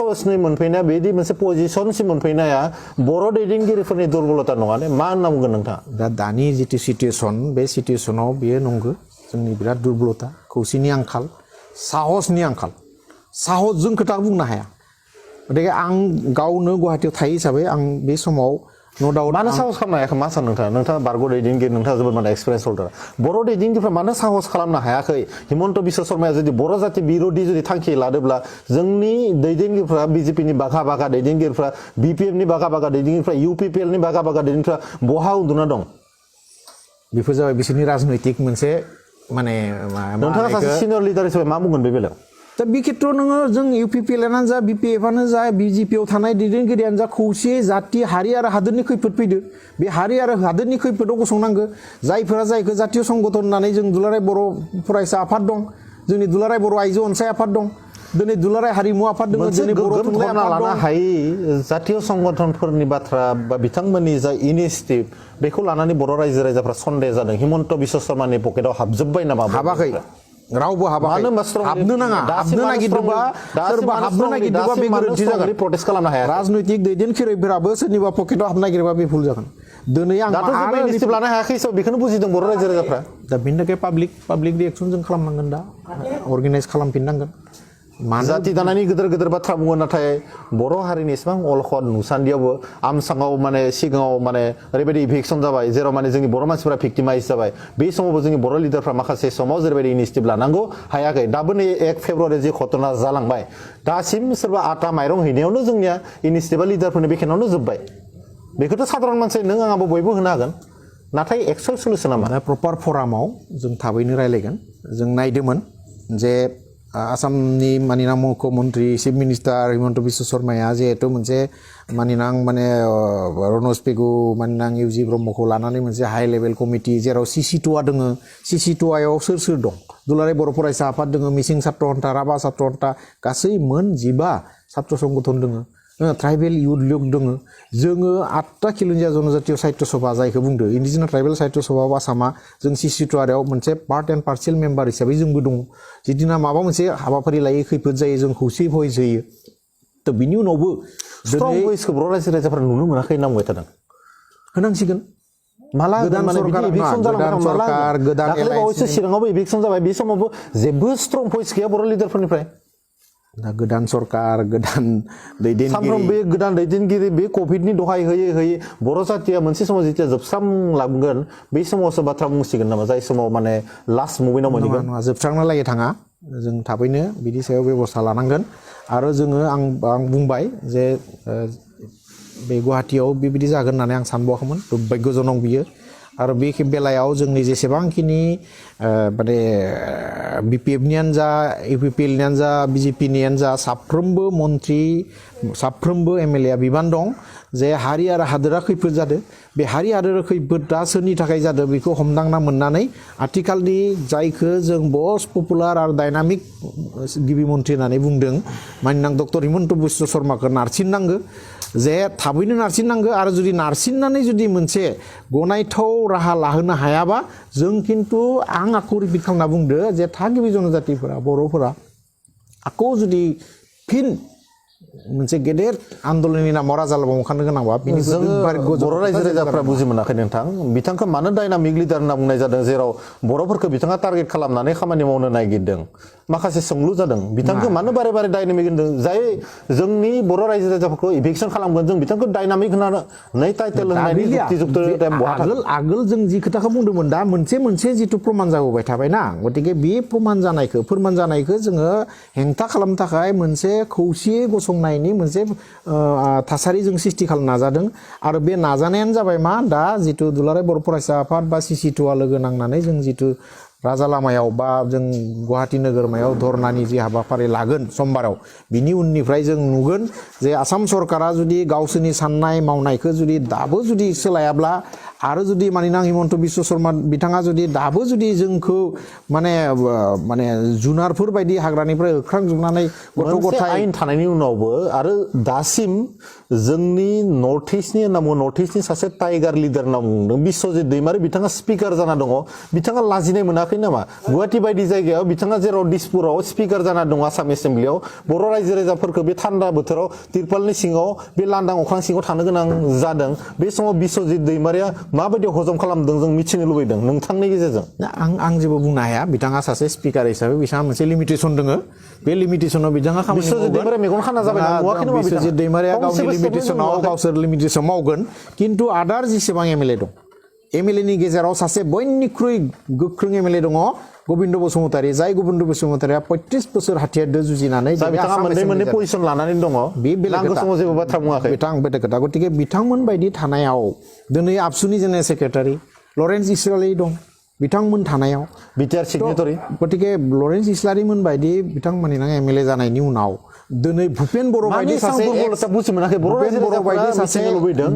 A: मोनफैनाया बेदि मोनसे पजिशनसिम मोनफैनाया बर' दैदेनगिरिफोरनि दुर्बलता नङा ने मा होनना बुंगोन नोंथाङा
B: दा दानि जितु सिटुएसन बे सिटुएसनाव बेयो नंगौ जोंनि बिराद दुर्बलता खौसेनि आंखाल साहसनि आंखाल साहसजों खोथा बुंनो हाया गतिके आं गावनो गुवाहाटीयाव थायो हिसाबै आं बे समाव न' डाउट
A: मानो साहस खालामनो हायाखै मा सानो नोंथाङा बारग' दैदेनगिरि नोंथाङा जोबोद माने एक्सपिरियेन्स हल्डार बर' दैदेनगिरिफ्रा मानो साहस खालामनो हायाखै हिमन्त बिश्व शर्माया जुदि बर' जाति बिर'धि जुदि थांखि लादोंब्ला जोंनि दैदेनगिरिफ्रा बिजेपिनि बागा बागा दैदेनगिरिफ्रा बिपिएफनि बागा बागा दैदेनगिरिफ्रा इउपिपिएलनि बागा बागा दैदेनगिरिफ्रा बहा उन्दुना दं
B: बेफोर जाबाय बिसोरनि राजनैतिक मोनसे माने
A: नोंथाङा सासे सिनियर लिडार हिसाबै मा बुंगोन बे बेलायाव
B: दा बे खेथ्रआव नोङो जों इउपिपिएलआनो जा बिपिएफआनो जा बिजेपिआव थानाय दैदेनगिरियानो जा खौसे जाति हारि आरो हादोरनि खैफोद फैदो बे हारि आरो हादोरनि खैफोदाव गसंनांगौ जायफोरा जायखौ जातीय संगठन होननानै जों दुलाराय बर' फरायसा आफाद दं जोंनि दुलाराय बर' आइजो अनसाय आफाद दं दिनै दुलाराय हारिमु आफाद दङ दिनै बर' थुनलाइ आफाद
A: लानो हायै जातीय संगठनफोरनि बाथ्रा बा बिथांमोननि जा इनिशिएटिभ बेखौ लानानै बर' रायजो राजाफ्रा सन्देह जादों हिमन्त बिश्व शर्मानि पकेटाव हाबजोब्बाय नामा
B: हाबाखै रावबो हाबाखै हाबनो नाङा हाबनो नागिरदोंबा सोरबा हाबनो नागिरदोंबा बे गोरोन्थि जागोन
A: प्रटेस्ट खालामनो हाया
B: राजनैतिक दैदेनगिरिफोराबो सोरनिबा पकेटाव हाबनो नागिरबा बे भुल जागोन दिनै आं
A: इनिशिएटिभ लानो हायाखै बेखौनो बुजिदों बर' रायजो राजाफ्रा
B: दा बेनि थाखाय पाब्लिक रिएक्सन जों खालामनांगोन दा अर्गानाइज खालामफिननांगोन
A: जाति दानायनि गिदिर गिदिर बाथ्रा बुङो नाथाय बर' हारिनि इसेबां अलखद नुसान्दियावबो आमसाङाव माने सिगाङाव माने ओरैबायदि इभिक्सन जाबाय जेराव माने जोंनि बर' मानसिफोरा भिक्टिमाइज जाबाय बे समावबो जोंनि बर' लिडारफ्रा माखासे समाव जेरैबायदि इनिशिएटिभ लानांगौ हायाखै दाबो नै 1 फेब्रुवारि जि घटना जालांबाय दासिम सोरबा आटा माइरं हैनायावनो जोंनिया इनिशिएटिभा लिडारफोरनि बेखेनावनो जोब्बाय बेखौथ' साधारन मानसि नों आंबो बयबो होनो हागोन नाथाय एक्सुअल सल्युसना मा
B: प्रपार फरामाव जों थाबैनो रायलायगोन जों नायदोंमोन जे आसामनि मानिनां मुख्यमन्त्रि चिफ मिनिस्टार हिमन्त बिश्व शर्माया जिहेतु मोनसे मानिनां माने रनज पेगु मानिनां इउजि ब्रह्मखौ लानानै मोनसे हाइ लेभेल कमिटि जेराव सिसिट'आ दोङो सिसिट'आयाव सोर दं दुलाराय बर' फरायसा आफाद दोङो मिसिं सात्र हन्था राभा सात्र हन्था गासै मोन 15 सात्र संगठन दोङो ट्राइबेल इउथ लिग दोङो जोङो 8टा खिलुनिया जनजातीय साहित्य सभा जायखौ बुंदों इन्डिजिनास ट्राइबेल साहित्य सभा आसामा जों सिसिट'आयाव मोनसे पार्ट एन्ड पार्सियेल मेम्बार हिसाबै जोंबो दङ जिदिना माबा मोनसे हाबाफारि लायो खैफोद जायो जों खौसे भइस होयो थ' बिनि उनावबो
A: स्ट्रं भइसखौ बर' रायजो राजाफ्रा नुनो मोनाखै होनना बुंबाय थादों
B: होनांसिगोन
A: माला
B: गोदान सरकार गोदान
A: बावैसो सिगाङावबो इभिक्सन जाबाय बे समावबो जेबो स्ट्रं भइस गैया बर' लिडारफोरनिफ्राय
B: दा गोदान सरकार गोदान दैदेनगिरि
A: सामफ्रोम बे गोदान दैदेनगिरि बे कभिडनि दहाय होयै बर' जातिया मोनसे समाव जेथिया जोबस्रांलांगोन बे समावसो बाथ्रा बुंसिगोन नामा जाय समाव माने लास्ट मुभमेन्टआव मोनहैगोन
B: जोबस्रांना लागै थाङा जों थाबैनो बिनि सायाव बेबस्था लानांगोन आरो जोङो आं बुंबाय जे बे गुवाहाटीयाव बेबायदि जागोन होननानै आं सानबावाखैमोन दुर्भाग्यजनक बियो आरो बे बेलायाव जोंनि जेसेबांखिनि माने BPF-नियानो जा UPPL-नियानो जा BJP-नियानो जा साफ्रोमबो मन्त्रि साफ्रोमबो MLA आ बिबान दं जे हारि आरो हादोरा खैफोद जादों बे हारि आरो खैफोदा सोरनि थाखाय जादों बेखौ हमदांना मोननानै आथिखालनि जायखौ जों बस पपुलार आरो डायनामिक गिबि मन्त्रि होननानै बुंदों माननां डक्टर हिमन्त बिश्व शर्माखौ नारसिननांगौ जे थाबैनो नारसिननांगौ आरो जुदि नारसिननानै जुदि मोनसे गनायथाव राहा लाहोनो हायाबा जों खिन्थु आं आखौ रिपिट खालामना बुंदो जे थागिबि जनजातिफोरा बर'फोरा आखौ जुदि फिन मोनसे गेदेर आन्दोलननि नामाव राजा लामाव ओंखारनो गोनांबा
A: जों बर' रायजो राजाफ्रा बुजि मोनाखै नोंथां बिथांखौ मानो डायनामिक लिडार होनना बुंनाय जादों जेराव बर'फोरखौ बिथाङा टारगेट खालामनानै खामानि मावनो नागिरदों माखासे सोंलु जादों बिथांखौ मानो बारे बारे डायनामिक होनदों जाय जोंनि बर' रायजो राजाफोरखौ इभिक्सन खालामगोन जों बिथांखौ डायनामिक होननानै टाइटेल होनायनि
B: आगोल जों जि खोथाखौ बुंदोंमोन दा मोनसे जिथु प्रमान जाबोबाय थाबायना गतिके बे फोरमान जानायखौ जोङो हेंथा खालामनो थाखाय मोनसे खौसेयै गसंनायनि मोनसे थासारि जों सृष्टि खालामनो नाजादों आरो बे नाजानायानो जाबाय मा दा जिथु दुलाराय बर' फरायसा आफाद बा CC2आ लोगो नांनानै जों जिथु राजा लामायाव बा जों गुवाहाटी नोगोरमायाव धरनानि जि हाबाफारि लागोन समबाराव बिनि उननिफ्राय जों नुगोन जे आसाम सरकारा जुदि गावसोरनि साननाय मावनायखौ जुदि दाबो जुदि सोलायाब्ला आरो जुदि माननीय हिमन्त बिश्व शर्मा बिथाङा जुदि दाबो जुदि जोंखौ माने जुनारफोर बायदि हाग्रानिफ्राय होख्रांजोबनानै गथ' गथाय
A: आयेन थानायनि उनावबो आरो दासिम जोंनि नर्थ इस्टनि होनना बुङो नर्थ इस्टनि सासे टाइगार लिडार होनना बुंदों बिश्वजित दैमारि बिथाङा स्पिकार जाना दङ बिथाङा लाजिनाय मोनाखै नामा गुवाहाटी बायदि जायगायाव बिथाङा जेराव दिसपुराव स्पिकार जाना दङ आसाम एसेम्ब्लियाव बर' रायजो राजाफोरखौ बे थान्दा बोथोराव तिरपालनि सिङाव बे लांदां अख्रां सिङाव थानो गोनां जादों बे समाव बिश्वजित दैमारिया माबायदि हजम खालामदों जों मिथिनो लुबैदों नोंथांनि गेजेरजों
B: आं जेबो बुंनो हाया बिथाङा सासे स्पिकार हिसाबै बिथाङा मोनसे लिमिटेसन दङ बे लिमिटेसनाव बिथाङा खामानि
A: बिश्वजित दैमारिया मेगन खाना जाबाय नुवाखै नामा
B: बिश्वजित दैमारिया गावनि लिमिटेसनाव गावसोर लिमिटेसन मावगोन खिन्थु आदार जेसेबां MLA दं MLA-नि गेजेराव सासे बयनिख्रुइ गोख्रों MLA दङ गोबिन्द बसुमतारी जाय गोबिन्द बसुमतारीया 35 बोसोर हाथियारदो जुजिनानै
A: बिथाङा मोननै पजिसन लानानै दङ
B: बे नांगौ
A: समाव जेबो बाथ्रा बुङाखै
B: बेलेग खोथा गतिके बिथांमोन बायदि थानायाव दिनै आबसुनि जेनेरेल सेक्रेटारि लरेन्स इस्लारि दं बिथांमोन थानायाव
A: बिटिआर सिगनेटरि
B: गतिके लरेन्स इस्लारिमोन बायदि बिथांमोननि MLA जानायनि उनाव दिनै भुपेन बर' बायदि सासे
A: बुजि मोनाखै बर' बायदि सासे लुबैदों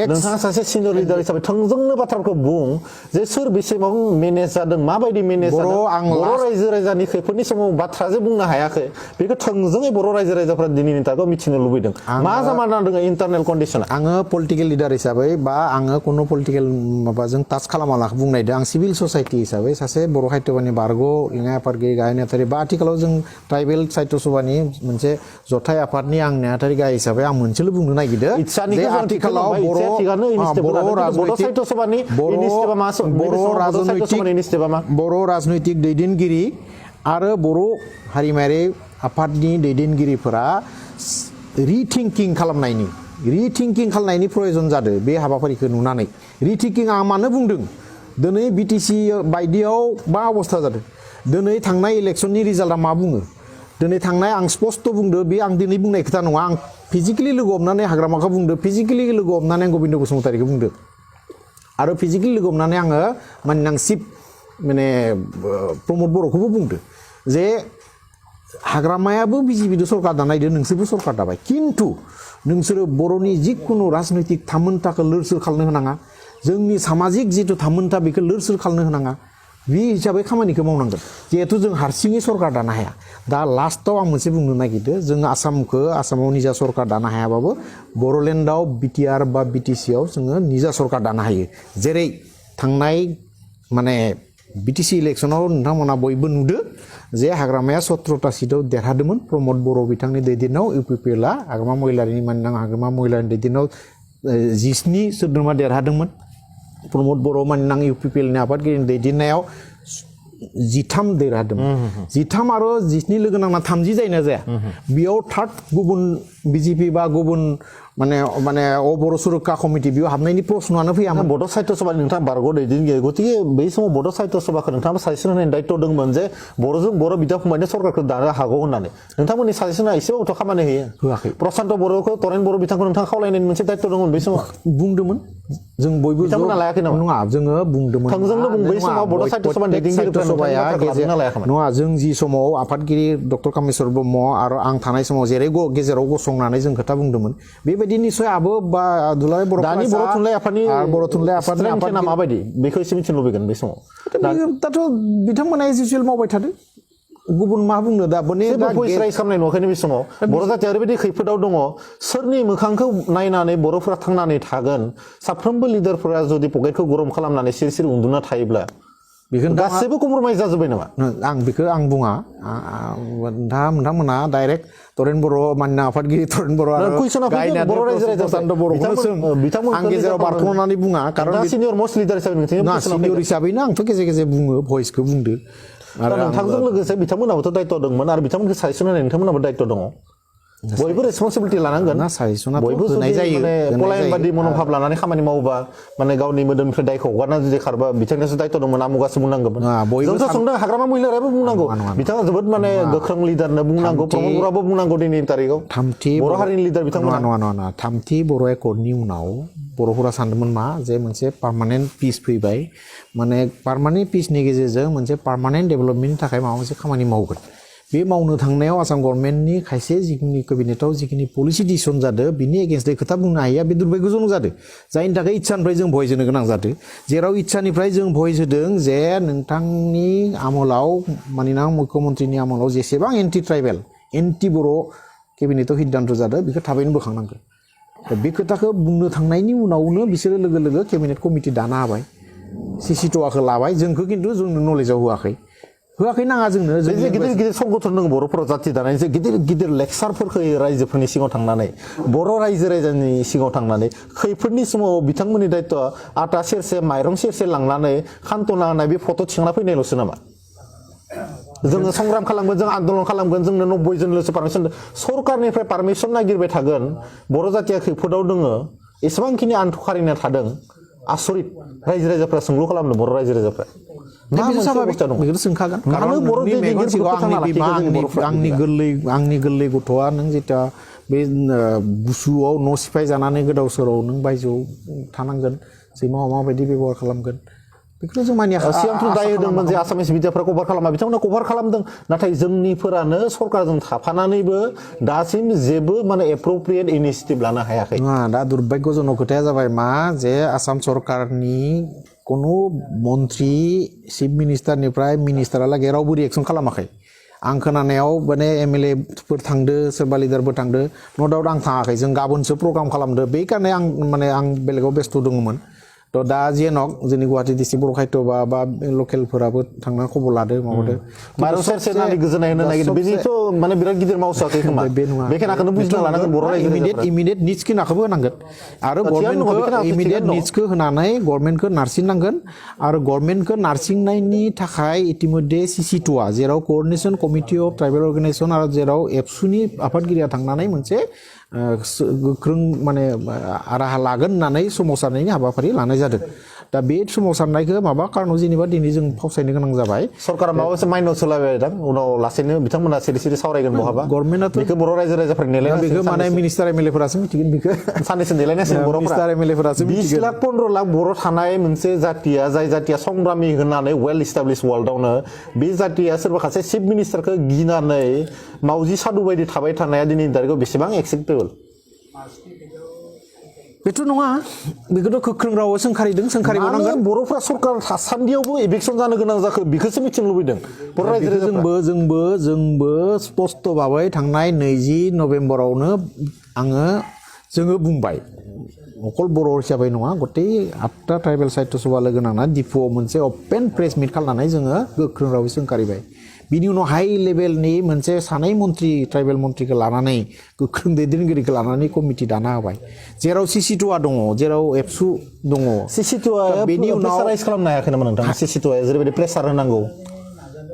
A: नोंथाङा सासे सिनियर लिडार हिसाबै थोंजोंनो बाथ्राखौ बुं जे सोर बेसेबां मेनेज जादों माबायदि मेनेज जादों बर' रायजो राजानि खैफोदनि समाव बाथ्रा जे बुंनो हायाखै बेखौ थोंजोङै बर' रायजो राजाफ्रा दिनैनि थाखाय मिथिनो लुबैदों मा जामाना दङ इन्टारनेल कन्डिसना
B: आङो पलिटिकेल लिडार हिसाबै बा आङो कोनो पलिटिकेल माबाजों टाच खालामाला बुंनायदों आं सिभिल ससाइटि हिसाबै सासे बर' साहित्यबानि बारग' लेङाइ आफादगिरि गाहाय नेहाथारि बा आथिखालाव जों ट्राइबेल साहित्य सभानि मोनसे जथाय आफादनि आं नेहाथारि गाहाय हिसाबै आं मोनसेल' बुंनो नागिरदों जे आथिखालाव बर' राजनैतिक दैदेनगिरि आरो बर' हारिमायारि आफादनि दैदेनगिरिफोरा रिथिंकिं खालामनायनि प्रयजन जादों बे हाबाफारिखौ नुनानै रिथिंकिं आं मानो बुंदों दिनै BTC बायदियाव मा अबस्था जादों दिनै थांनाय इलेक्सननि रिजाल्टआ मा बुङो दिनै थांनाय आं स्पष्ट बुंदो बे आं दिनै बुंनाय खोथा नङा आं फिजिकेलि लोगो हमनानै हाग्रामाखौ बुंदो फिजिकेलि लोगो हमनानै आं गोबिन्द बसुमतारीखौ बुंदो आरो फिजिकेलि लोगो हमनानै आङो माननां चिफ माने प्रमद बर'खौबो बुंदो जे हाग्रामायाबो बिजेपिजों सरकार दानायदो नोंसोरबो सरकार दाबाय खिन्थु नोंसोरो बर'नि जिखुनु राजनैतिक थामोनथाखौ लोरसोर खालामनो होनाङा जोंनि सामाजिक जिथु थामोनथा बेखौ लोरसोर खालामनो होनाङा बे हिसाबै खामानिखौ मावनांगोन जिहेतु जों हारसिङै सरकार दानो हाया दा लास्टआव आं मोनसे बुंनो नागिरदों जों आसामाव निजा सरकार दानो हायाबाबो बर'लेण्डआव BTR बा BTC-आव जोङो निजा सरकार दानो हायो जेरै थांनाय माने BTC इलेक्सनाव नोंथांमोना बयबो नुदो जे हाग्रामाया 17टा सिटआव देरहादोंमोन प्रमद बर' बिथांनि दैदेननायाव UPPL-आ हाग्रामा महिलारिनि माननां हाग्रामा महिलारिनि दैदेननायाव 17 सोद्रोमा देरहादोंमोन प्रमद बर' माननां UPPL-नि आफादगिरिनि दैदेननायाव 13 देरहादोंमोन 13 आरो 17 लोगो नांना 30 जायोना जाया बेयाव थार्ड गुबुन BJP बा गुबुन माने बर' सुरक्षा कमिटि बेयाव हाबनायनि प्रश्नआनो फैयामोन
A: बड' साहित्य सभा नोंथाङा बारग' दैदेनगिरि गतिके बै समाव बड' साहित्य सभाखौ नोंथाङा साजेसन होनायनि दायित्व दंमोन जे बर' बिदा फंबायनि सरकारखौ दानो हागौ होननानै नोंथांमोननि साजेसना एसेबाबोथ' खामानि
B: होआखै
A: प्रसान्त बर'खौ तरेन बर' बिथांखौ नोंथाङा खावलायनायनि मोनसे दायित्व दंमोन बै समाव
B: बुंदोंमोन जों बयबो
A: बिथांमोना लायाखै नामा
B: नङा जोङो बुंदोंमोन
A: थोंजोंनो बै समाव बड' साहित्य सभा दैदेनगिरिफ्रा
B: सभाया नङा जों जि समाव आफादगिरि डक्टर कामेश्वर ब्रह्म आरो आं थानाय समाव जेरै गेजेराव गसंनानै जों खोथा बुंदोंमोन बेबायदि निसय आबो बा दुलाराय बर'
A: दानि बर' थुनलाइ आफादनि
B: बर' थुनलाइ आफादनि
A: माबायदि बेखौ एसे मिथिनो लुबैगोन बै समाव
B: दाथ' बिथांमोना एज इउजुअल मावबाय थादों गुबुन मा बुंनो दा
A: भइस राइज खालामनाय नुवाखैनो बे समाव बर' जाथिया ओरैबायदि खैफोदाव दङ सोरनि मोखांखौ नायनानै बर'फोरा थांनानै थागोन साफ्रोमबो लिडारफोरा जुदि पकेटखौ गरम खालामनानै सिरि सिरि उन्दुना थायोब्ला गासैबो कमप्रमाइज जाजोब्बाय नामा
B: आं बेखौ आं बुङा नोंथांमोना डाइरेक्ट तरेन बर' मानना आफादगिरि तरेन बर' आं गेजेराव बारख्ल'नानै बुङा कारन
A: सिनियर मस्ट लिडार हिसाबै
B: सिनियर हिसाबैनो आंथ' गेजेर गेजेर बुङो भइसखौ बुंदो
A: आरो नोंथांजों लोगोसे बिथांमोनाबोथ' दायित्व दंमोन आरो बिथांमोनखौ साजेसन होनाय नोंथांमोनाबो दायित्व दङ बयबो रेसपन्सिबिलिटि लानांगोन बयबो पलायन बादि मनोभाब लानानै खामानि मावोबा माने गावनि मोदोमनिफ्राय दायखौ हगारना जुदि खारबा बिथांनियासो दायित्व दंमोन आमुगासो बुंनांगौमोन जोंथ' सोंदों हाग्रामा महिलाराबो बुंनांगौ बिथाङा जोबोद माने गोख्रों लिडारनो बुंनांगौ प्रमद बर'आबो बुंनांगौ दिनैनि तारिखाव बर' हारिनि लिडार बिथांमोना
B: नङा थामथि बर' एकर्डनि उनाव बर'फोरा सानदोंमोन मा जे मोनसे पार्मानेन्ट पिस फैबाय माने पार्मानेन्ट पिसनि गेजेरजों मोनसे पार्मानेन्ट डेभेलपमेन्टनि थाखाय माबा मोनसे खामानि मावगोन बे मावनो थांनायाव आसाम गभर्नमेन्टनि खायसे जिखिनि केबिनेटआव जिखिनि पलिसि डिसिसन जादों बिनि एगेन्स्टै खोथा बुंनो हाया बे दुर्भाग्यजनक जादों जायनि थाखाय इच्छानिफ्राय जों भइस होनो गोनां जादों जेराव इच्छानिफ्राय जों भइस होदों जे नोंथांनि आमोलाव मानोना मुख्यमन्त्रिनि आमोलाव जेसेबां एन्टि ट्राइबेल एन्टि बर' केबिनेटआव सिद्धान्त जादों बेखौ थाबैनो बोखांनांगोन बे खोथाखौ बुंनो थांनायनि उनावनो बिसोरो लोगो लोगो केबिनेट कमिटि दाना होबाय सिसिट'आखौ लाबाय जोंखौ खिन्थु जोंनो नलेजाव होआखै नाङा जोंनो
A: गिदिर गिदिर संगठन दङ बर'फोराव जाथि दानायनि गिदिर गिदिर लेक्सारफोरखौ रायजोफोरनि सिगाङाव थांनानै बर' रायजो राजानि सिगाङाव थांनानै खैफोदनि समाव बिथांमोननि दायित्वआ आटा सेरसे माइरं सेरसे लांनानै खान्थ'ना होनाय बे फट' थिखांना फैनायल'सो नामा जोङो संग्राम खालामगोन जों आन्दलन खालामगोन जोंनो 90 जनल'सो पारमिसन सरकारनिफ्राय पारमिसन नागिरबाय थागोन बर' जातिया खैफोदाव दङ एसेबांखिनि आन्थु खारिना थादों आसरित रायजो राजाफ्रा सोंलु खालामनो बर' रायजो राजाफ्रा
B: आंनि गोरलै गथ'आ नों जेता बे गुसुआव न' सिफाय जानानै गोदाव सोराव नों बायजोआव थानांगोन सैमाया माबायदि बेबहार खालामगोन बेखौथ' जों मानिया
A: सिगांथ' दाय होदोंमोन जे आसामिस मिडियाफ्रा कभार खालामा बिथांमोना कभार खालामदों नाथाय जोंनिफोरानो सरकारजों थाफानानैबो दासिम जेबो माने एप्रप्रियेट इनिशिएटिभ लानो हायाखै
B: दा दुर्भाग्यजनक खोथाया जाबाय मा जे आसाम सरकारनि কোনো मन्त्रि चिफ मिनिस्टारनिफ्राय मिनिस्टारालागै रावबो रिएक्सन खालामाखै आं खोनानायाव माने एमएलएफोर थांदो सोरबा लिडारफोर थांदो न' डाउट आं थाङाखै जों गाबोनसो प्रग्राम खालामदो बे कारणे आं बेलेगाव बेस्थ' दङमोन थ' दा जेनक जोंनि गुवाहाटि डिस्ट्रिक्ट बर' साहित्य बा लकेलफोराबो थांनानै खबर लादो माबादो
A: माइरं सेरसे होनानै गोजोननाय होनो नागिरदों बेनिथ' माने बिराद गिदिर मावसाखै खोमा बे खेनाखौनो बुजिना लानांगोन बर' रायजो
B: इमिडियेट निड्स खिनाखौबो होनांगोन आरो गभर्नमेन्टखौ इमिडियेट निड्सखौ होनानै गभर्नमेन्टखौ नारसिननांगोन आरो गभर्नमेन्टखौ नारसिननायनि थाखाय इतिमध्ये सिसिट'आ जेराव coordination committee of tribal organisation आरो जेराव एबसुनि आफादगिरिया थांनानै मोनसे गोख्रों माने राहा लागोन होननानै सोमावसारनायनि हाबाफारि लानाय जादों दा बे सोमावसारनायखौ माबा कारनाव जेनेबा दिनै जों फावसायनो गोनां जाबाय
A: सरकारा माबा मोनसे माइनाव सोलायबाय दां उनाव लासैनो बिथांमोना सिरि सिरि सावरायगोन बहाबा
B: गभर्नमेन्टआथ'
A: बेखौ बर' रायजो राजाफोरा नेलायनांसिगोन
B: बेखौ माने मिनिस्टार एमएलएफोरासो मिथिगोन बेखौ
A: साननैसो नेलायनांसिगोन बर'फोरा
B: मिनिस्टार एमएलएफोरासो
A: 20 लाख 15 लाख बर' थानाय मोनसे जातिया जाय जातिया संग्रामि होननानै वेल इस्टाब्लिश वर्ल्डआवनो बे जातिया सोरबा सासे चिफ मिनिस्टारखौ गिनानै मावजि सादु बायदि थाबाय थानाया दिनैनि तारिखाव बेसेबां एक्सेप्टेबल
B: बेथ' नङा बेखौथ' गोख्रों रावाव सोंखारिबावनांगोन
A: बर'फ्रा सरकार थासान्दियावबो इभिकसन जानो गोनां जाखो बेखौसो मिथिनो लुबैदों बर' रायजो
B: जोंबो स्पष्ट भाबै थांनाय 20 नभेम्बरावनो जोङो बुंबाय अकल बर' हिसाबै नङा गतै 8टा ट्राइबेल साहित्य सभा लोगो नांना डिपुआव मोनसे अपेन प्रेस मिट खालामनानै जोङो गोख्रों रावै सोंखारिबाय बिनि उनाव हाई लेभेलनि मोनसे सानै मन्त्रि ट्राइबेल मन्त्रिखौ लानानै गोख्रों दैदेनगिरिखौ लानानै कमिटि दाना होबाय जेराव सिसिट'आ दङ जेराव एबसु दङ
A: सिसिट'आ बेनि उनाव प्रेसाराइज खालामनो हायाखै नामा नोंथां सिसिट'आ जेरैबायदि प्रेसार होनांगौ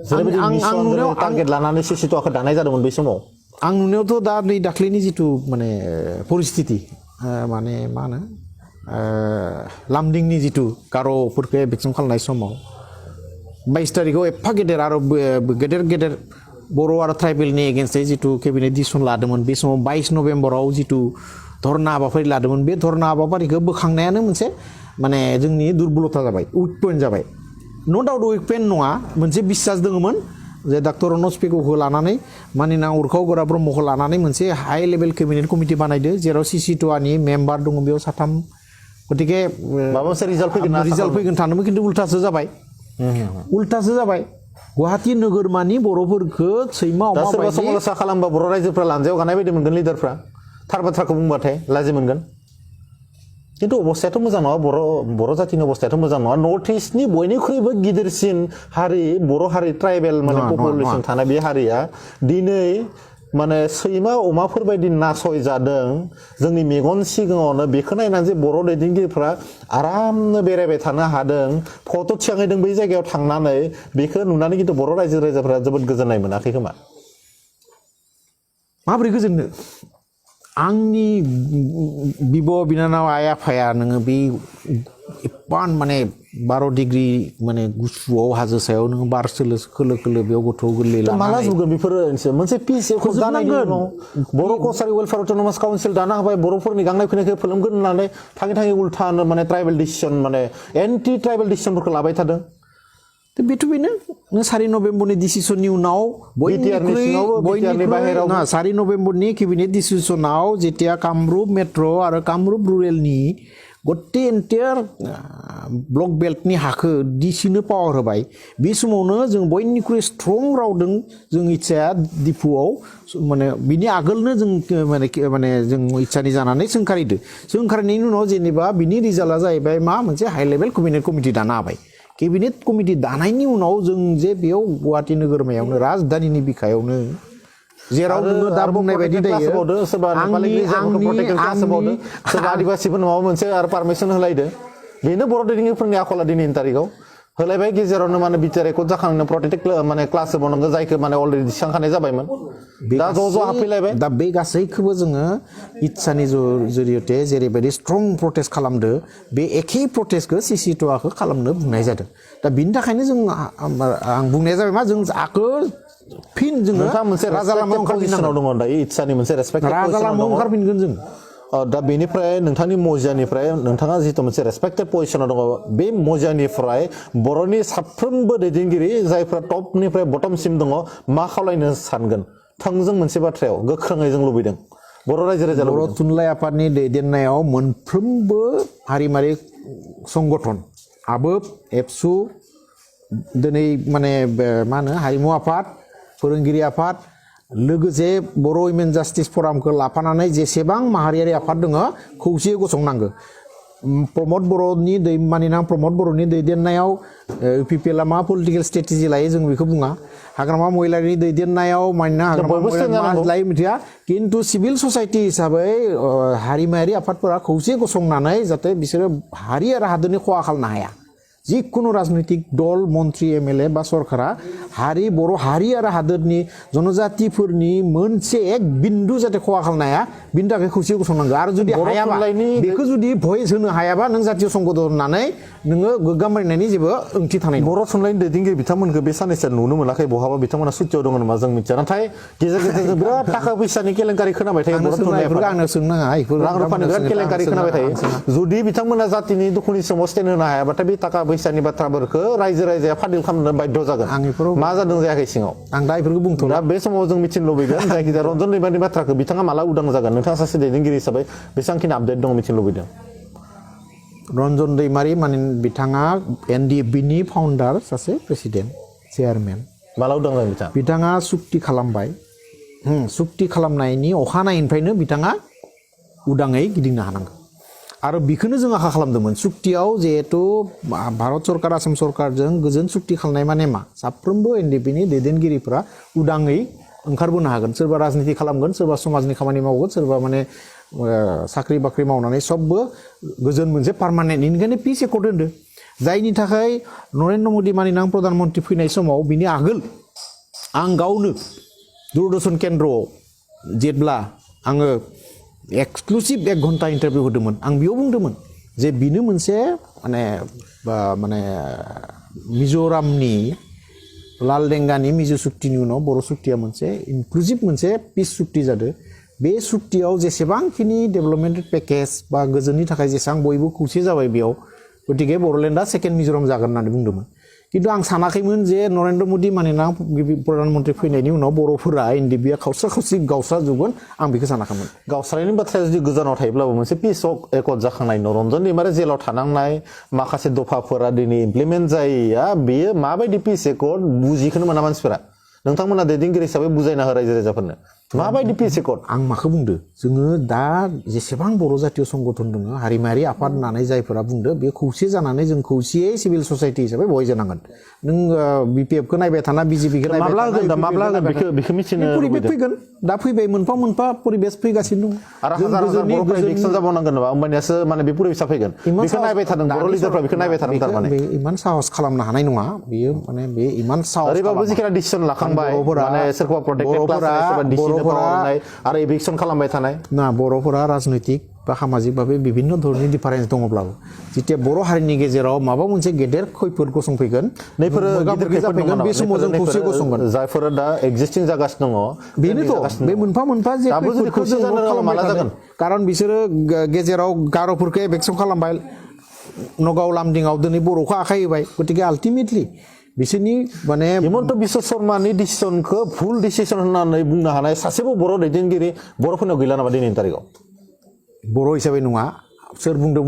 A: जेरैबायदि मिशन टारगेट लानानै सिसिट'आखौ दानाय जादोंमोन बै समाव
B: आं नुनायावथ' दा नै दाख्लैनि जिथु माने परिस्थिति माने मा होनो लामदिंनि जिथु गार'फोरखौ एभेक्सन खालामनाय समाव 22 तारिखआव एफा गेदेर आरो गेदेर गेदेर बर' आरो ट्राइबेलनि एगेन्स्टै जिथु केबिनेट डिसिसन लादोंमोन बे समाव 22 नभेम्बराव जिथु धरना हाबाफारि लादोंमोन बे धरना हाबाफारिखौ बोखांनायानो मोनसे माने जोंनि दुर्बलता जाबाय उइक पइन्ट जाबाय न' डाउट उइक पइन्ट नङा मोनसे बिश्वास दङमोन जे डाक्टर अनज पेगुखौ लानानै मानिनां उरखाव गोरा ब्रह्मखौ लानानै मोनसे हाई लेभेल केबिनेट कमिटि बानायदो जेराव CC2नि मेम्बार दङ बेयाव 3 गतिके
A: माबा मोनसे रिजाल्ट
B: फैगोन थानोमोन खिन्थु उल्टासो जाबाय गुवाहाटी नोगोरमानि बर'फोरखौ सैमा
A: दा
B: अमा
A: सोरबा समालोचना खालामबा बर' रायजोफ्रा लान्जायाव गानाय बायदि मोनगोन लिडारफ्रा थार बाथ्राखौ बुंबाथाय लाजि मोनगोन खिन्थु अबस्थायाथ' मोजां नङा बर' जातिनि अबस्थायाथ' मोजां नङा नर्थ इस्टनि बयनिख्रुइबो गिदिरसिन हारि बर' हारि ट्राइबेल माने पपुलेसन थानाय बे हारिया दिनै माने सैमा अमाफोर बायदि नासय जादों जोंनि मेगन सिगाङावनो बेखौ नायनानै जे बर' दैदेनगिरिफ्रा आरामनो बेरायबाय थानो हादों फट' थिखांहैदों बै जायगायाव थांनानै बेखौ नुनानै खिन्थु बर' रायजोफ्रा जोबोद गोजोननाय मोनाखै खोमा
B: माबोरै गोजोननो आंनि बिब' बिनानाव आइ आफाया नोङो बे इमान माने 12 डिग्री माने गुसुआव हाजो सायाव नोङो बार सोलो खोलो खोलो बेयाव गथ' गोरलै लानानै
A: माला जोबगोन बेफोरो मोनसे पिस जानायनि उनाव बर' कसारि वेलफेयार अट'नमास काउन्सिल दाना होबाय बर'फोरनि गांनाय उखैनायखौ फोलोमगोन होननानै थाङै उल्था माने ट्राइबेल डिसिसन माने एन्टि ट्राइबेल डिसिसनफोरखौ लाबाय थादों
B: बेथ' बेनो 4 नभेम्बरनि डिसिसननि उनाव बयनिख्रुइ 4 नभेम्बरनि केबिनेट डिसिसनाव जेतिया कामरुप मेट्र' आरो कामरुप रुरेलनि गटे एन्टायर ब्लक बेल्टनि हाखौ डिसिनो पावार होबाय बे समावनो जों बयनिख्रुइ स्ट्रं रावदों जों इच्छाया डिपुआव माने बिनि आगोलनो जों माने जों इच्छानि जानानै सोंखारिनायनि उनाव जेनेबा बिनि रिजाल्टआ जाहैबाय मा मोनसे हाई लेभेल केबिनेट कमिटि दाना होबाय केबिनेट कमिटि दानायनि उनाव जों जे बेयाव गुवाहाटी नोगोरमायावनो राजधानीनि बिखायावनो जेराव नोङो दा बुंनाय बायदि दायो
A: सोरबा आदिबासिफोर माबा मोनसे आरो पारमिसन होलायदो बेनो बर' दैदेनगिरिफोरनि आखला दिनैनि तारिखाव होलायबाय गेजेरावनो माने बिटिआर रेकर्ड जाखांनो प्रटेक्ट माने क्लास होबावनांगौ जायखौ माने अलरेडि थिखांखानाय जाबायमोन दा ज' हाबफैलायबाय
B: दा बे गासैखौबो जोङो इच्छानि जरियते जेरैबायदि स्ट्रं प्रटेस्ट खालामदो बे एखे प्रटेस्टखौ CC2खौ खालामनो बुंनाय जादों दा बिनि थाखायनो जों आं बुंनाया जाबाय मा जों फिन जोङो
A: मोनसे राजा लामायाव ओंखारफिननांगौ दङ दायो इच्छानि मोनसे रेसपेक्ट
B: राजा लामायाव ओंखारफिनगोन जों
A: दा बेनिफ्राय नोंथांनि मजियानिफ्राय नोंथाङा जिथु मोनसे रेसपेक्टेड पजिशनाव दङ बे मजियानिफ्राय बर'नि साफ्रोमबो दैदेनगिरि जायफ्रा टपनिफ्राय बटमसिम दङ मा खावलायनो सानगोन थोंजों मोनसे बाथ्रायाव गोख्रोङै जों लुबैदों बर' रायजो
B: बर' थुनलाइ आफादनि दैदेननायाव मोनफ्रोमबो हारिमारि संगठन आबोब एबसु दिनै माने मा होनो हारिमु आफाद फोरोंगिरि आफाद लोगोसे बर' वुमेन जास्टिस फरामखौ लाफानानै जेसेबां माहारियारि आफाद दङ खौसेयै गसंनांगौ प्रमद बर'नि मानिनां प्रमद बर'नि दैदेननायाव UPPL मा पलिटिकेल स्ट्रेटेजि लायो जों बेखौ बुङा हाग्रामा महिलारिनि दैदेननायाव मानिना हाग्रामा महिलारि लायो मिथिया खिन्थु सिभिल ससाइटि हिसाबै हारिमायारि आफादफोरा खौसे गसंनानै जाहाथे बिसोरो हारि आरो हादोरनि खहा खालामनो हाया जिखुनु राजनैतिक दल मन्त्रि MLA बा सरकारा बर' हारि आरो हादोरनि जनजातिफोरनि मोनसे एक बिन्दु जाहाथे खहा खालामनो हाया बिनि थाखाय खौसे गसंनांगौ आरो जुदि हायाबा बेखौ जुदि भइस होनो हायाबा नों जातीय संगठन होननानै नोङो गोग्गाम बायनायनि जेबो ओंथि थानाय
A: बर' थुनलाइनि दैदेनगिरि बिथांमोनखौ बे साननैसो नुनो मोनाखै बहाबा बिथांमोना सुटियाव दङ नामा जों मिथिया नाथाय गेजेर गेजेर बिराद थाखा फैसानि केलेंकारि खोनाबाय थायो बर' थुनलाइफोरा
B: आंनो सोंनाङा
A: रां रुफानि बिराद केलेंकारि खोनाबाय थायो जुदि बिथांमोना जातिनि दुखुनि समाव स्टेन्ड होनो हायाबाथाय बे थाखा फैसानि बाथ्राफोरखौ रायजोआ फादिल खालामनो बाध्य जागोन मा जादों जायाखै सिङाव
B: आं दा बेफोरखौ बुंथ'ला
A: बे समाव जों मिथिनो लुबैगोन जायखिजाया रन्जन दैमारिनि बाथ्राखौ बिथाङा माला उदां जागोन नोंथाङा सासे दैदेनगिरि हिसाबै बेसेबांखिनि आपडेट दङ मिथिनो लुबैदों
B: रन्जन दैमारि माने बिथाङा NDFBनि फाउन्डार सासे प्रेसिडेन्ट चेयारमेन
A: माला उदां जागोन
B: बिथाङा सुक्ति खालामबाय सुक्ति खालामनायनि अखानायैनिफ्रायनो बिथाङा उदाङै गिदिंनो हानांगौ आरो बेखौनो जों आखा खालामदोंमोन सुक्तियाव जिहेतु भारत सरकार आसाम सरकारजों गोजोन सुक्ति खालामनाय माने मा साफ्रोमबो NDFBनि दैदेनगिरिफोरा उदाङै ओंखारबोनो हागोन सोरबा राजनिति खालामगोन सोरबा समाजनि खामानि मावगोन सोरबा माने साख्रि बाख्रि मावनानै सबबो गोजोन मोनसे पार्मानेन्ट इनिखायनो पिस एकर्ड होनदो जायनि थाखाय नरेन्द्र मदि मानिनां प्रधान मन्त्रि फैनाय समाव बिनि आगोल आं गावनो दूरदर्शन केन्द्रआव जेब्ला आङो एक्सक्लुसिभ 1 घन्टा इन्टारभिउ होदोंमोन आं बेयाव बुंदोंमोन जे बिनो मोनसे माने मिज'रामनि लालदेंगानि मिजो सुक्तिनि उनाव बर' सुक्तिया मोनसे इनक्लुसिभ मोनसे पिस सुक्ति जादों बे सुक्तियाव जेसेबांखिनि डेभेलपमेन्ट पेकेज बा गोजोननि थाखाय जेसेबां बयबो खौसे जाबाय बेयाव गतिके बर'लेण्डआ सेकेन्ड मिज'राम जागोन होननानै बुंदोंमोन किन्तु आं सानाखैमोन जे नरेन्द्र मदि मानोना प्रधानमन्त्रि फैनायनि उनाव बर'फोरा एनडिबिआ खावसा खावसि गावस्राजोबगोन आं बेखौ सानाखैमोन
A: गावस्रानायनि बाथ्राया जुदि गोजानाव थायोब्लाबो मोनसे पिस एकर्ड जाखांनायनि उनाव रन्जन दैमारि जेलाव थानांनाय माखासे दफाफोरा दिनै इमप्लिमेन्ट जायैया बेयो माबायदि पिस एकर्ड बुजिखोनो मोना मानसिफोरा नोंथांमोना दैदेनगिरि हिसाबै बुजायना हो रायजो राजाफोरनो माबायदि पिस एकर्ड
B: आं माखौ बुंदो जोङो दा जेसेबां बर' जातीय संगठन दङ हारिमायारि आफाद होननानै जायफोरा बुंदो बे खौसे जानानै जों खौसेयै सिभिल ससाइटि हिसाबै बहाय जानांगोन नों बिपिएफखौ नायबाय थाना बिजेपिखौ नायबाय
A: माब्ला होगोन दा माब्ला होगोन बेखौ मिथिनो
B: परिबेस फैगोन दा फैबाय मोनफा मोनफा परिबेस फैगासिनो दं
A: आरो हाजार हाजार बर'फोरा इलेक्सन जाबावनांगोन नामा होमबानियासो माने बे परिबेसा फैगोन बेखौ नायबाय थादों बर' लिडारफ्रा बेखौ नायबाय थादों थारमाने
B: बे इमान साहस खालामनो हानाय नङा बेयो माने बे इमान साहस
A: ओरैबाबो जिखिना डिसिसन लाखांबाय माने सोरखौबा प्रोटेक्टेड क्लास सोरबा डिसिसन खालामनाय आरो एभिक्सन खालामबाय थानाय
B: ना बर'फोरा राजनैतिक बा सामाजिक भाबै बिभिन्न धरननि डिफारेन्स दङब्लाबो जिथिया बर' हारिनि गेजेराव माबा मोनसे गेदेर खैफोद गसंफैगोन
A: नैफोर गिदिर खैफोद
B: जाफैगोन बे समाव जों खौसे गसंगोन
A: जायफोरा दा एक्जिस्टिं जागासिनो दङ
B: बेनोथ' बे मोनफा मोनफा जे
A: दाबो जुदि खौसे जानो माला जागोन
B: खारन बिसोरो गेजेराव गार'फोरखौ एभेक्सन खालामबाय नगाव लामदिङाव दिनै बर'खौ आखाइ होबाय गतिके आल्टिमेटलि बिसोरनि माने
A: हिमन्त बिश्व शर्मानि डिसिसनखौ भुल डिसिसन होननानै बुंनो हानाय सासेबो बर' दैदेनगिरि बर'फोरनाव गैला नामा दिनैनि तारिखाव
B: बर' हिसाबै नङा सोर बुंदों